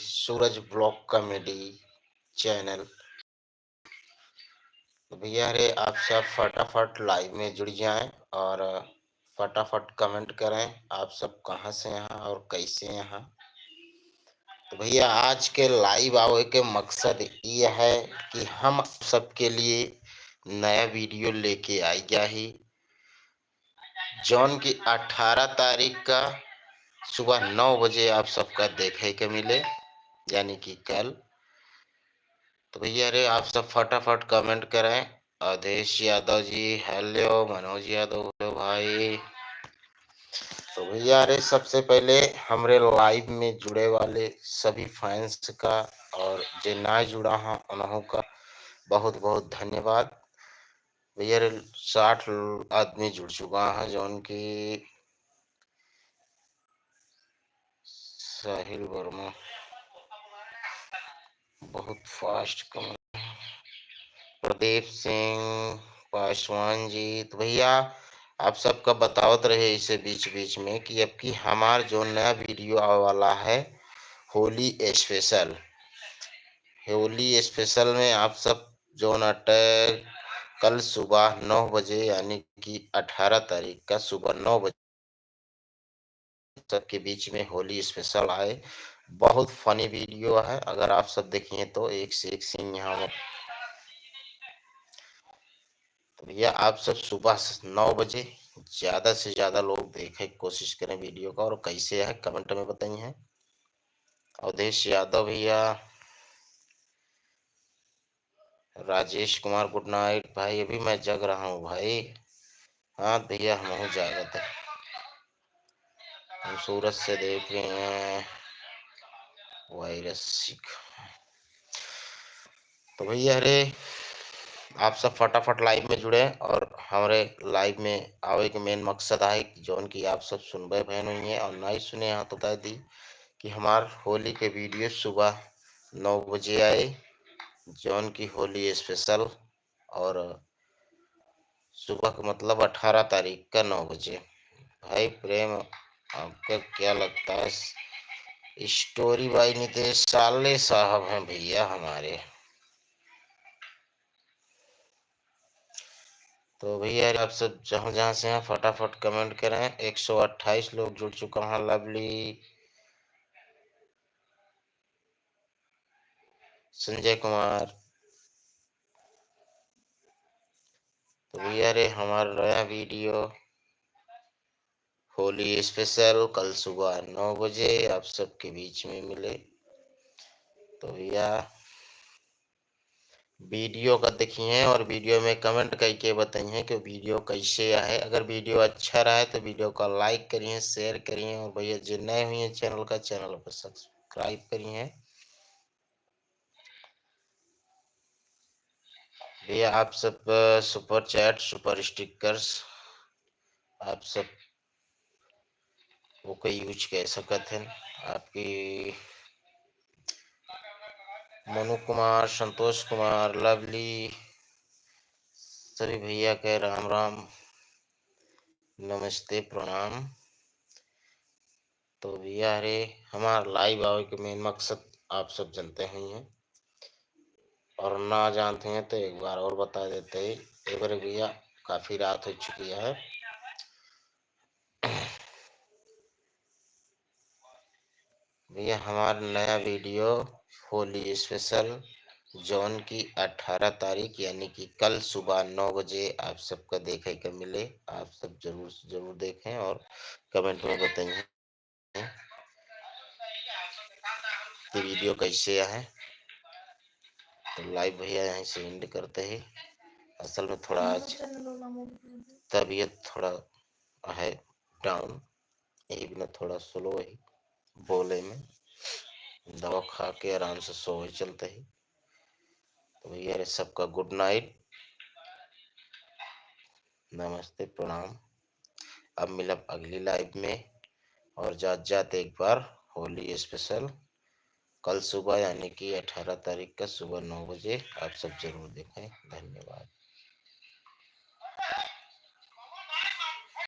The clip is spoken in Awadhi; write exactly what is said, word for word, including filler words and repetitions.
सूरज vlog comedy channel। तो भैया रे, आप सब फटाफट live में जुड़ जाएं और फटाफट comment करें, आप सब कहाँ से हैं और कैसे हैं। तो भैया, आज के live आवे के मकसद ये है कि हम आप सबके लिए नया video लेके आई गया ही, जौन की अठारह तारीख का सुबह नौ बजे आप सबका देखे के मिले, यानी कि कल। तो भैया रे, आप सब फटाफट comment करें। अवधेश यादव जी, hello। मनोज यादव, hello भाई। तो भैया रे, सबसे पहले हमरे live में जुड़े वाले सभी fans का और जे ना जुड़ा हाँ, उन्हों का बहुत बहुत धन्यवाद। भैया रे, साठ आदमी जुड़ चुका है, जौन की साहिल वर्मा बहुत fast comment। प्रदीप सिंह पासवान जी, तो भैया, आप सबका बतावत रहे इसे बीच बीच में कि अब की हमार जो नया video आवे वाला है होली special, होली special में आप सब जौन अटैक कल सुबह नौ बजे, यानी कि अठारह तारीख का सुबह नौ बजे सबके बीच में होली special आए। बहुत funny video है, अगर आप सब देखिए तो एक से एक scene यहाँ में। तो भैया, आप सब सुबह से नौ बजे ज्यादा से ज्यादा लोग देखे की कोशिश करें video का, और कैसे है comment में बताइए। अवधेश यादव भैया, राजेश कुमार, good night भाई, अभी मैं जग रहा हूँ भाई। हाँ भैया, हम हूँ जागत है, हम सूरज से देख रहे हैं virus सिख। तो भैया रे, आप सब फटाफट live में जुड़े, और हमरे live में आवे के main मकसद है कि जौन की आप सब सुनबे भैन हुई हैं और नहीं सुने हैं तो बता दी कि हमार होली के video सुबह नौ बजे आए, जौन की होली special, और सुबह का मतलब अठारह तारीख का नौ बजे। भाई प्रेम, आपका क्या लगता है? Story by नितेश साले साहब हैं भैया हमारे। तो भैया, आप सब जहाँ जहाँ से हैं, फटाफट comment करें। एक सौ अट्ठाईस लोग जुड़ चुका हैं। Lovely, संजय कुमार। तो भैया रे, हमारा नया video होली special कल सुबह नौ बजे आप सबके बीच में मिले। तो भैया, video का देखिए और video में comment करके बताइए कि video कैसे आए। अगर video अच्छा रहे तो video का like करिए, share करिए, और भैया जे नए हुए हैं channel का, channel पर subscribe करिए। भैया, आप सब, अ, super chat, super stickers, आप सब ओके use कर सकत हैं। आपकी मनु कुमार, संतोष कुमार, Lovely, सभी भैया के राम राम, नमस्ते, प्रणाम। तो भैया रे, हमार live आवे के main मकसद आप सब जानते ही हैं, और ना जानते हैं तो एक बार और बता देते हैं। एक बार भैया, काफी रात हो चुकी है भैया, हमार नया video होली special, जौन की अठारह तारीख यानी कि कल सुबह नौ बजे आप सबका देखे के मिले। आप सब जरूर से जरूर देखें और comment में बताइए कि video कैसे है। तो live भैया यहीं से end करते हैं। असल में थोड़ा आज तबीयत थोड़ा है down, यही बिना थोड़ा slow है बोले में। दवा खा के आराम से सोए चलते ही। तो भैया रे, सबका good night, नमस्ते, प्रणाम। अब मिलब अगली live में, और जात जात एक बार होली special कल सुबह यानी कि अठारह तारीख का सुबह नौ बजे आप सब जरूर देखें। धन्यवाद।